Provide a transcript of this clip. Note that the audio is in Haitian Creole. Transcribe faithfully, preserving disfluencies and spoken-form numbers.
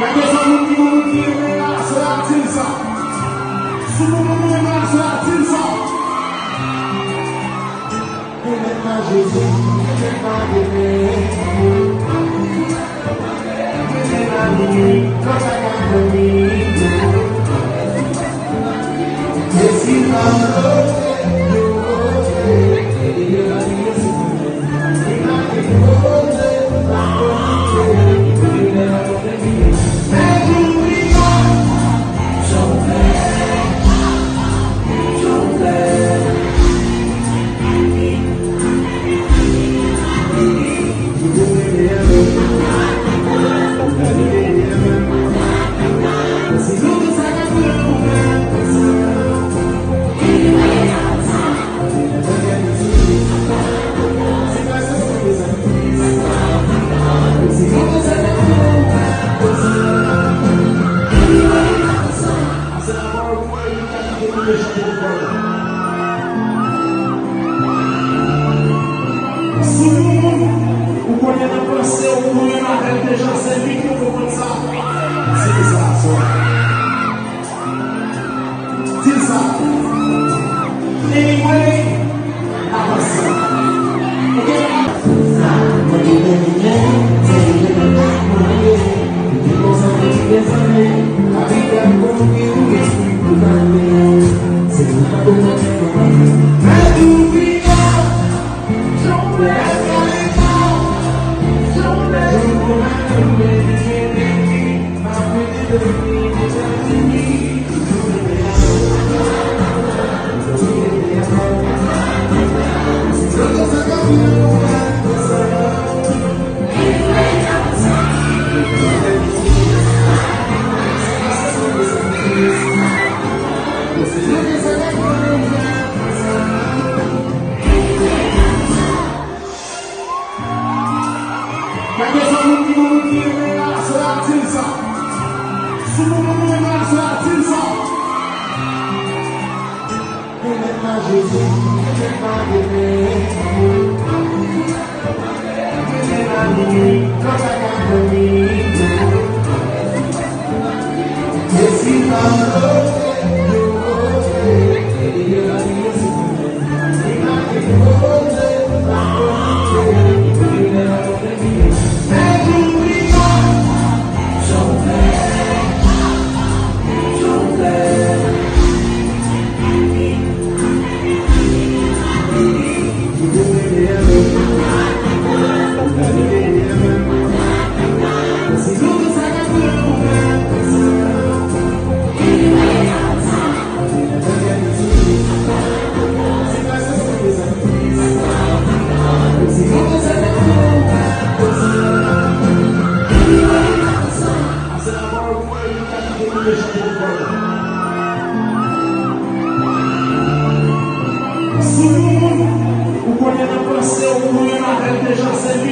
Gade sa moun ki moun ki renmen la, se la di l sa. Si moun moun renmen la, se la di l sa. Renmen pa Jezi, renmen pa renmen. Renmen pa li, lòt pa ka renmen. Jezi pa lòt. Si yon moun ou konnen nan panse w ou menm avè l deja, se li ki konprann sa. Se sa, so. Di l sa. Anyway, avanse. Ok? Gade sa moun ki moun ki renmen la, se la di l sa. Si moun moun renmen la, se la di l sa. Renmen pa Jezi, renmen pa renmen. Renmen pa li, lòt pa ka renmen. Jezi pa lòt. Si yon moun ou konnen nan panse w ou menm avè l deja, se li